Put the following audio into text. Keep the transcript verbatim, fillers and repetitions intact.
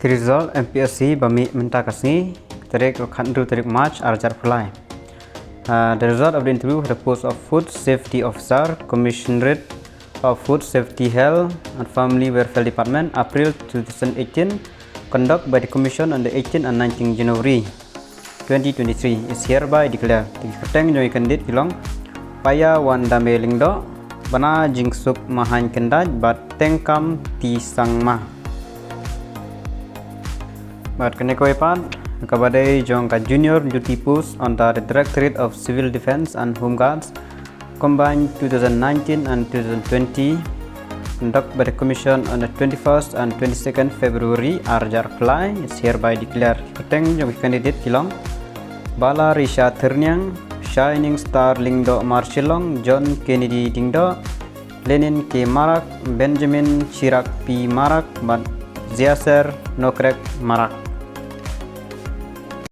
Result M P S C ba mih mynta ka sngi, tarik khatnru tarik March arjar phlai. Uh, the result of the interview for the post of Food Safety Officer, Commissionerate of Food Safety, Health and Family Welfare Department, April two thousand eighteen, conduct by the Commission on the eighteen and nineteen January twenty twenty-three is hereby declared. Ki kyrteng jong ki candidate ki long Paya Wandame Lyngdoh, Bana Jingsuk Mahain Kyndait bad Tengkam T Sangma. Bad kane kawei pat kaba dei jong ka junior duty post under the Directorate of Civil Defence and Home Guards, combined two thousand nineteen and two thousand twenty, conduct by the Commission on the twenty-first and twenty-second February arjar phlai, is hereby declared. Kyrteng jong ki candidate ki long Bala Risha Thyrniang, Shining Star Lyngdoh Marshillong, John Kennedy Lyngdoh, Lenin K Marak, Benjamin Chirak P Marak bad Ziaser Nokrek Marak.